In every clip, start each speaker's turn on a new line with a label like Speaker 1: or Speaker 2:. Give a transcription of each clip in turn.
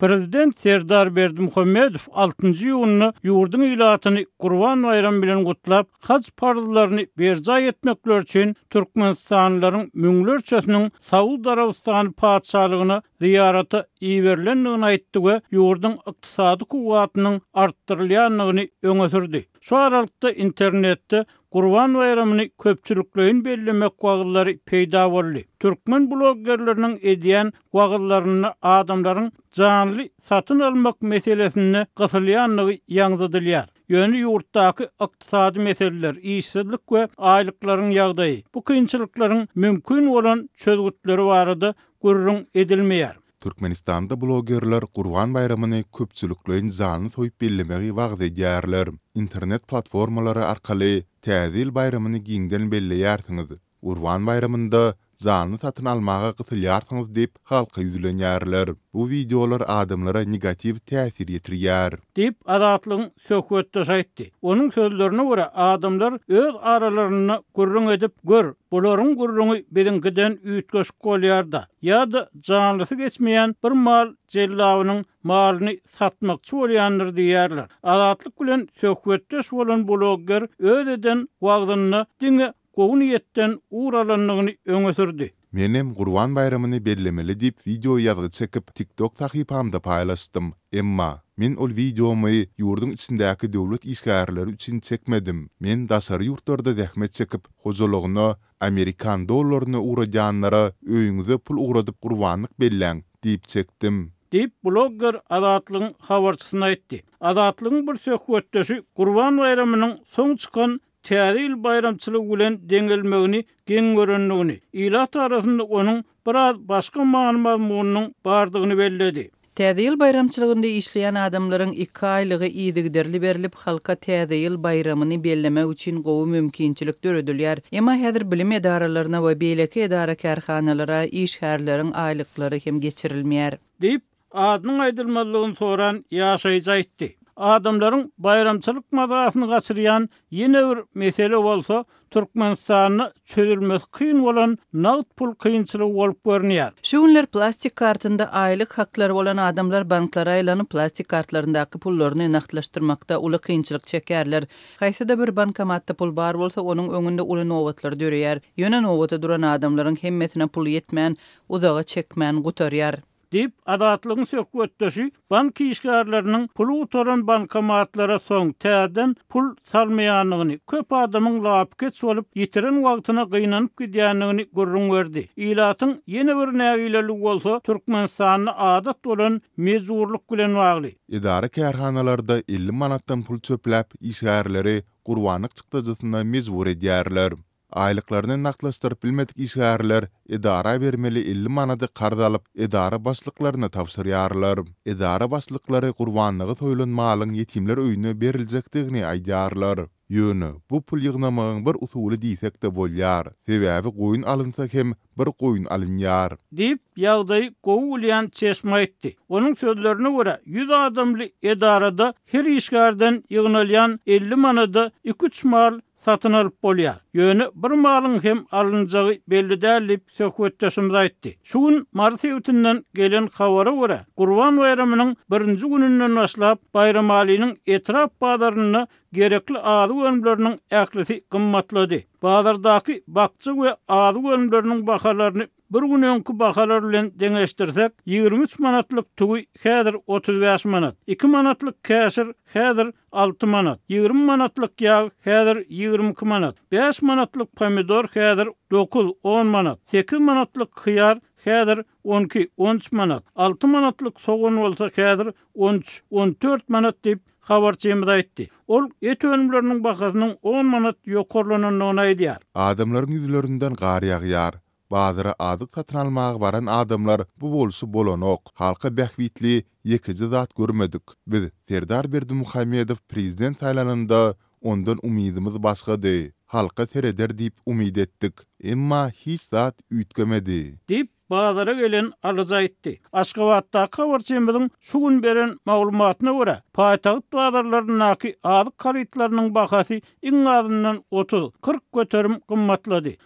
Speaker 1: Prezident Serdar Berdimuhamedow altynjy iýunda ýurduň ilatyny Gurban baýramy bilen gutlap, haj parzlaryny berjaý etmekleri üçin türkmenistanlylaryň müňlerçesiniň Saud Arabystany Patyşalygyna zyýarata iberilendigini aýtdy we ýurduň ykdysady kuwwatynyň artdyrylýandygyny öňe sürdi. Şu aralykda internetde Gurban baýramyny köpçülikleýin bellemek wagyzlary peýda boldy. Türkmen bloggerleriniň edýän wagyzlarynda adamlaryň janly satyn almak meselesinde gysylýandygy ýaňzydylýar. Ýöne ýurtdaky ykdysady meseleler, işsizlik we aýlyklaryň ýagdaýy, bu kynçylyklaryň mümkin bolan çözgütleri barada gürrüň edilmeýär.
Speaker 2: Türkmenistanda blogerler Gurban baýramyny köpçülikleýin janly soýup bellemegi wagyz edýärler. Internet platformalary arkaly Täze ýyl baýramyny giňden belleýärsiňiz. Gurban baýramynda janly satyn almaga gysylýarsyňyz diýip, halka ýüzlenýärler. Bu wideolar adamlara negatiw täsir ýetirýär.
Speaker 1: Diýip, Azatlygyň söhbetdeşi aýtdy. Onuň sözlerine görä, adamlar öz aralarynda gürrüň edip, gör, bularyň gürrüňi biziňkiden üýtgeşik bolýar-da, ýa-da janlysy geçmeýän bir mal jellabynyň malyny satmakçy bolýandyr diýýärler. Azatlyk bilen söhbetdeş bolan blogger öz eden wagzynda diňe gowy niýetden ugur alandygyny öňe sürdi.
Speaker 2: Menem Gurban baýramyny bellemeli diýip wideo ýazgy çekip TikTok sahypamda paýlaşdym. Emma, men ol wideomy ýurduň içindäki döwlet işgärleri üçin çekmedim. Men daşary ýurtlarda zähmet çekip, hojalygyna amerikan dollaryny ugradýanlara öýüňize pul ugradyp gurbanlyk belläň diýip çekdim.
Speaker 1: Diýip, blogger Azatlygyň habarçysyna aýtdy. Azatlygyň bir söhbetdeşi Gurban baýramynyň soň çykan Täze ýyl baýramçylygy bilen deňelmegini geň görendigini, ilat arasynda onuň biraz başga many-mazmunynyň bardygyny belledi.
Speaker 3: Täze ýyl baýramçylygynda işleýän adamlaryň iki aýlygy yzygiderli berlip, halka Täze ýyl baýramyny bellemek üçin gowy mümkinçilik döredilýär. Emma häzir bilim edaralaryna we beýleki edara-kärhanalara işgärleriň aýlyklary hem geçirilmeýär.
Speaker 1: Diýip, Adynyň aýdylmazlygyny soran ýaşaýjy aýtdy. Adamlaryň baýramçylyk mazasyny gaçyrýan ýene bir mesele bolsa, Türkmenistanda çözülmesi kyn bolan nagt pul kynçylygy bolup görünýär.
Speaker 3: Şu günler plastik kartynda aýlyk haklary bolan adamlar banklara aýlanyp, plastik kartlaryndaky pullaryny nagtlaşdyrmakda uly kynçylyk çekýärler. Haýsy-da bir bankomatda pul bar bolsa, onuň öňünde uly nobatlar döreýär. Ýöne nobata duran adamlaryň hemmesine pul ýetmän, uzaga çekmän gutarýar.
Speaker 1: Diýip, Azatlygyň söhbetdeşi bank işgärleriniň puly gutaran bankomatlara soň täzeden pul salmaýandygyny, köp adamyň lapykeç bolup, ýitiren wagtyna gynanyp gidýändigini gürrüň berdi. Ilatyň ýene bir nägileligi bolsa Türkmenistanda adat bolan mejburlyk bilen bagly.
Speaker 2: Edara-kärhanalarda 50 manatdan pul çöpläp, işgärleri gurbanlyk çykdajysyna mejbur edýärler. Aýlyklaryny nagtlaşdyryp bilmedik işgärler edara bermeli 50 manady karz alyp, edara başlyklaryna tabşyrýarlar. Edara başlyklary gurbanlyga soýlan malyň ýetimler öýüne beriljekdigini aýdýarlar. Ýöne, bu pul ýygnamagyň bir usuly diýsek-de bolýar. Sebäbi goýun alynsa hem bir goýun alynýar.
Speaker 1: Diýip, ýagdaýy gowy bilýän çeşme aýtdy. Onuň sözlerine görä, ýüz adamly edarada her işgärden ýygnalýan 50 manada iki-üç mal satyn alyp bolýar. Ýöne bir malyň hem alynjagy belli däl diýip, söhbetdeşimiz aýtdy. Şu gün Mary sebitinden gelen habara görä, Gurban baýramynyň birinji gününden başlap, Baýramalynyň etrap bazarynda gerekli azyk önümleriniň ählisi gymmatlady. Bazardaky bakja we azyk önümleriniň bahalaryny Bir gün öňki bahalar bilen deňeşdirsek, 23 manatlyk tüwi häzir 35 manat, iki manatlyk käşir häzir alty manat, 20 manatlyk ýag häzir 22 manat, bäş manatlyk pomidor häzir dokuz, on manat, sekiz manatlyk hyýar häzir on iki, on üç manat, alty manatlyk sogan bolsa häzir on üç, on dört manat diýip, habarçymyz aýtdy. Ol et önümleriniň bahasynyň on manat ýokarlanandygyny aýdýar.
Speaker 2: Adamlaryň ýüzlerinden gar ýagýar. Bazara azyk satyn almaga baran adamlar bu bolşy bolanok, halka bähbitli ýekeje zat görmedik. Biz Serdar Berdimuhamedow prezident saýlananda ondan umydymyz başgady. Halka sereder diýip umyt etdik. Emma hiç zat üýtgemedi.
Speaker 1: Diýip, bazara gelen alyjy aýtdy. Aşgabatdaky habarçymyzyň şu gün beren maglumatyna görä, paýtagt bazarlaryndaky azyk harytlarynyň bahasy iň azyndan otuz, 40 göterim gymmatlady.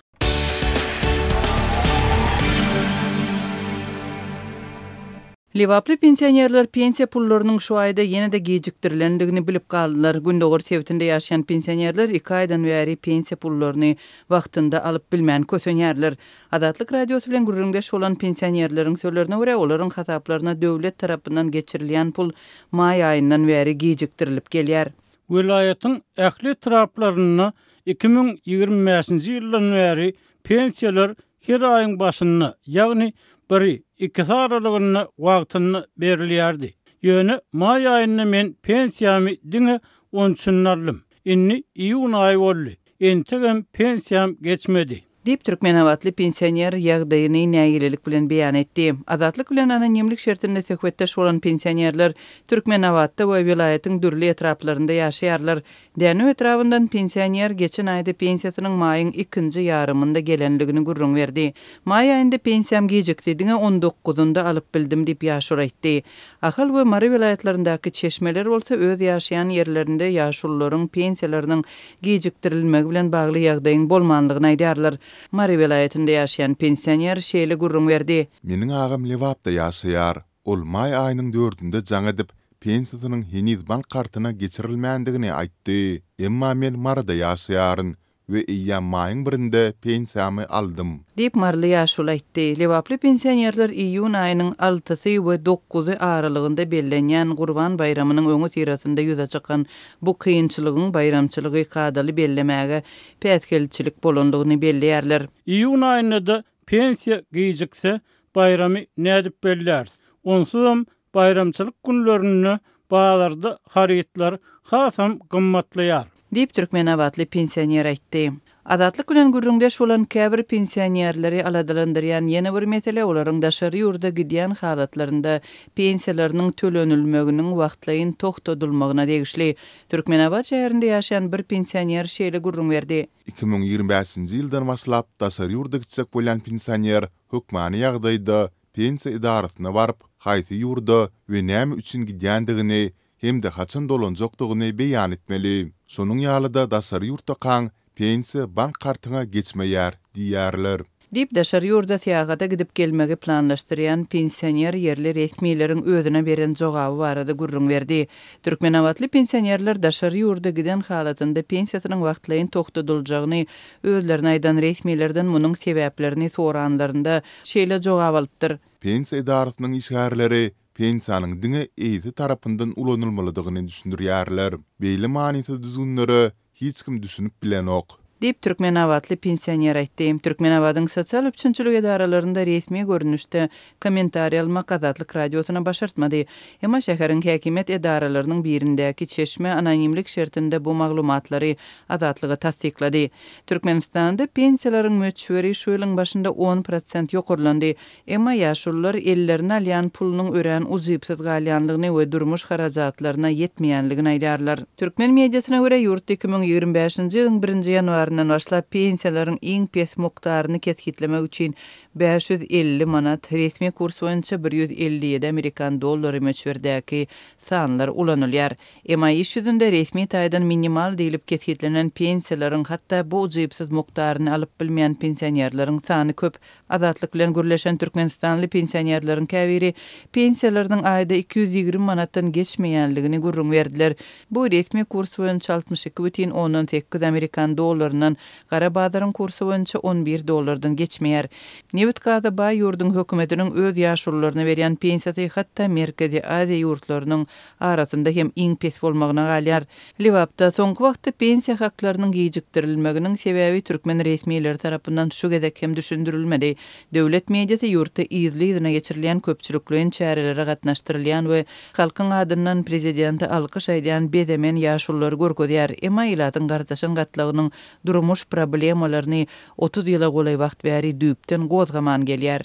Speaker 3: Lebaply pensionerler pensiýa pullarynyň şu aýda ýene-de gijikdirilendigini bilip galdylar. Gündogar sebitinde ýaşaýan pensionerler iki aýdan bäri pensiýa pullaryny wagtynda alyp bilmän kösenýärler. Azatlyk Radiosy bilen gürrüňdeş bolan pensionerleriň sözlerine görä, olaryň hasaplaryna döwlet tarapyndan geçirilýän pul maý aýyndan bäri gijikdirilip gelýär.
Speaker 1: Welaýatyň ähli etraplarynda 2025-nji ýyldan bäri pensiýalar her aýyň başynda, ýagny biri, ikisi aralygynda wagtynda berilýärdi. Ýöne maý aýynda men pensiýamy diňe on üçünde aldym. Indi iýun aýy boldy, entegem pensiýam geçmedi.
Speaker 3: Diýip, türkmenabatly pensioner ýagdaýyny nägilelik bilen beýan etdi. Azatlyk bilen anonimlik şertinde söhbetdeş bolan pensionerler Türkmenabatda we welaýatyň dürli etraplarynda ýaşaýarlar. Dänew etrabyndan pensioner geçen aýda pensiýasynyň maýyň ikinji ýarymynda gelendigini gürrüň berdi. Maý aýynda pensiýam gijikdi, diňe on dokuzynda alyp bildim diýip, ýaşuly aýtdy. Ahal we Mary welaýatlaryndaky çeşmeler bolsa öz ýaşaýan ýerlerinde ýaşulularyň pensiýalarynyň gijikdirilmegi bilen bagly ýagdaýyň bolmanlygyny aýdýarlar. Mary welaýatynda ýaşaýan pensioner şeýle gürrüň berdi.
Speaker 2: Meniň agam Lebapda ýaşaýar. Ol maý aýynyň dördünde jaň edip, pensiýasynyň heniz bank kartyna geçirilmändigini aýtdy. Emma men Maryda ýaşaýaryn we eýýäm maýyň birinde pensiýamy aldym.
Speaker 3: Diýip, maryly ýaşuly aýtdy. Lebaply pensionerler iýun aýynyň altysy we dokuzy aralygynda bellenýän Gurban baýramynyň öňüsyrasynda ýüze çykan bu kynçylygyň baýramçylygy kadaly bellemäge päsgelçilik bolandygyny belleýärler.
Speaker 1: Iýun aýynda-da Pensiýa gijikse, baýramy nädip belläris? Onsuzam baýramçylyk günlerinde bazarda harytlar hasam gymmatlaýar.
Speaker 3: Diýip, türkmenabatly pensioner aýtdy. Azatlyk bilen gürrüňdeş bolan käbir pensionerleri aladalandyrýan ýene bir mesele olaryň daşary ýurda gidýän halatlarynda pensiýalarynyň tölenilmeginiň wagtlaýyn togtadylmagyna degişli. Türkmenabat şäherinde ýaşaýan bir pensioner şeýle gürrüň berdi.
Speaker 2: 2025-nji ýyldan başlap daşary ýurda gitjek bolýan pensioner hökmany ýagdaýda pensiýa edarasyna baryp, haýsy ýurda we näme üçin gidýändigini hem-de haçan dolanjakdygyny beýan etmeli. Şonuň ýaly-da daşary ýurtdakaň pensiýa bank kartyňa geçmeýär diýýärler.
Speaker 3: Diýip, daşary ýurda syýahata gidip gelmegi planlaşdyrýan pensioner ýerli resmileriň özüne beren jogaby barada gürrüň berdi. Türkmenabatly pensionerler daşary ýurda giden halatynda pensiýasynyň wagtlaýyn togtadyljagyny özlerine aýdan resmilerden munuň sebäplerini soranlarynda, şeýle jogap alypdyr.
Speaker 2: Pensiýa edarasynyň işgärleri pensiýanyň diňe eýesi tarapyndan ulanylmalydygyny düşündirýärler. Beýle manysyz düzgünlere Hiç kim düşünip bilenok.
Speaker 3: Diýip, türkmenabatly pensioner aýtdy. Türkmenabadyň sosial üpjünçilik edaralarynda resmi görnüşde kommentariý almak Azatlyk Radiosyna başartmady. Emma şäheriň häkimiýet edaralarynyň birindäki çeşme anonimlik şertinde bu maglumatlary Azatlyga tassyklady. Türkmenistanda pensiýalaryň möçberi şu ýylyň başynda on prosent ýokarlandy. Emma ýaşulular ellerine alýan pulunyň örän ujypsyz galýanlygyny we durmuş harajatlaryna ýetmeýänligini aýdýarlar. Türkmen mediasyna görä, ýurtda 2025-nji ýylyň birinji ýanwaryndan başlap pensiýalaryň iň pes mukdaryny kesgitlemek üçin 550 manat, resmi kurs boýunça 157 amerikan dollary möçberdäki sanlar ulanylýar. Emma iş ýüzünde resmi taýdan minimal diýlip kesgitlenen pensiýalaryň hatda bu ujypsyz mukdaryny alyp bilmeýän pensionerleriň sany köp. Azatlyk bilen gürleşen türkmenistanly pensionerleriň käbiri pensiýalarynyň aýda 220 manatdan geçmeýänligini gürrüň berdiler. Bu resmi kurs boýunça 62 bütin ondan sekiz amerikan dollaryndan, gara bazaryň kursy boýunça 11 dollardan geçmeýär. Nebit-gaza baý ýurduň hökümetiniň öz ýaşulularyna berýän pensiýasy hatda Merkezi Aziýa ýurtlarynyň arasynda hem iň pes bolmagyna galýar. Lebapda soňky wagtda pensiýa haklarynyň gijikdirilmeginiň sebäbi türkmen resmileri tarapyndan şu gezek hem düşündirilmedi. Döwlet mediasy ýurtda yzly-yzyna geçirilýän köpçülikleýin çärelere gatnaşdyrylýan we halkyň adyndan prezidente alkyş aýdýan bezemen ýaşululary görkezýär. Emma ilatyň gartaşan gatlagynyň durmuş problemalaryny 30 ýyla golaý wagt bäri düýpden gozgaman gelýär.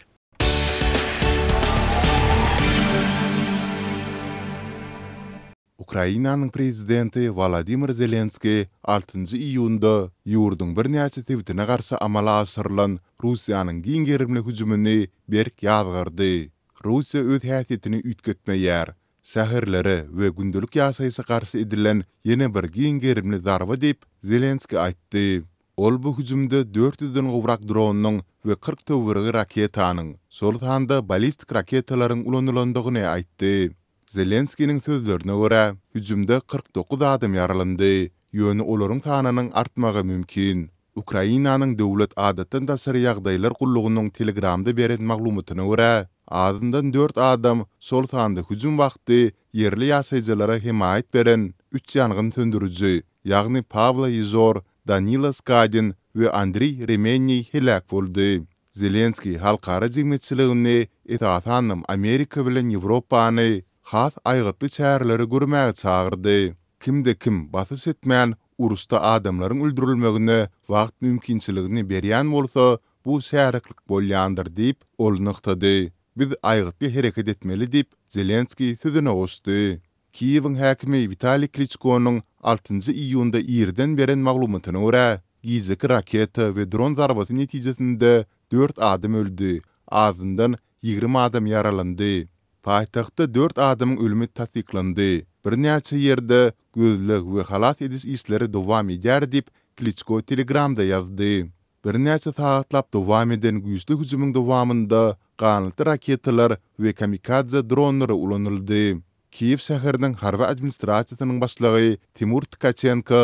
Speaker 2: Ukrainanyň prezidenti Wolodymyr Zelenskiý altynjy iýunda ýurduň birnäçe sebitine garşy amala aşyrylan Russiýanyň giň gerimli hüjümini berk ýazgardy. Russiýa öz häsiýetini üýtgetmeýär. Şäherlere we gündelik ýaşaýşa garşy edilen ýene bir giň gerimli zarba diýip, Zelenskiý aýtdy. Ol bu hüjümde dört ýüzden gowrak dronyň we 40 töweregi raketanyň, şol sanda ballistik raketalaryň ulanylandygyny aýtdy. Zelenskiniň sözlerine görä, hüjümde 49 adam ýaralandy, ýöne olaryň sanynyň artmagy mümkin. Ukrainanyň Döwlet adatdan daşary ýagdaýlar gullugynyň Telegramda beren maglumatyna görä, azyndan dört adam, şol sanda hüjüm wagty ýerli ýaşaýjylara hemaýat beren üç ýangyn söndüriji, ýagny Pawlo Ýežor, Danilo Skadin we Andriý Remenniý heläk boldy. Zelenskiý halkara jemgyýetçiligini, esasanam Amerika bilen Ýewropany has aýgytly çäreleri görmäge çagyrdy. Kimde-kim basyş etmän, uruşda adamlaryň öldürilmegine wagt mümkinçiligini berýän bolsa, bu şäriklik bolýandyr diýip, ol nygtady. Biz aýgytly hereket etmeli diýip, Zelenskiý sözüne goşdy. Kiýewiň häkimi Witaliý Kliçkonyň altynjy iýunda irden beren maglumatyna görä, gijeki raketa we dron zarbasy netijesinde dört adam öldi, azyndan 20 adam ýaralandy. Paýtagtda dört adamyň ölümi tassyklandy. Birnäçe ýerde gözleg we halas ediş işleri dowam edýär diýip, Kliçko Telegramda ýazdy. Birnäçe sagatlap dowam eden güýçli hüjümiň dowamynda ganatly raketalar we kamikadze dronlary ulanyldy. Kiýew şäheriniň harby administrasiýasynyň başlygy Timur Tkaçenko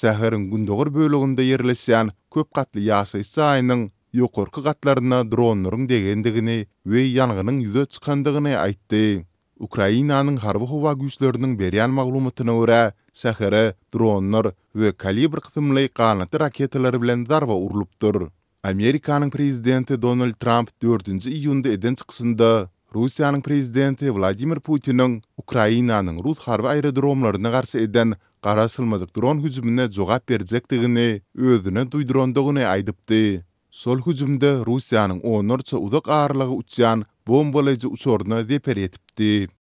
Speaker 2: şäheriň gündogar böleginde ýerleşýän köp gatly ýaşaýyş jaýynyň ýokarky gatlaryna dronlaryň degendigini we ýangynyň ýüze çykandygyny aýtdy. Ukrainanyň Harby-howa güýçleriniň berýän maglumatyna görä, şähere dronlar we Kalibr kysymly ganatly raketalar bilen zarba urlupdyr. Amerikanyň prezidenti Donald Tramp dördünji iýunda eden çykyşynda Russiýanyň prezidenti Wladimir Putiniň Ukrainanyň rus harby aerodromlaryna garşy eden garaşylmadyk dron hüjümine jogap berjekdigini özüne duýdurandygyny aýdypdy. Şol hüjümde Russiýanyň onlarça uzak aralyga uçýan bombalaýjy uçaryna zeper ýetipdi.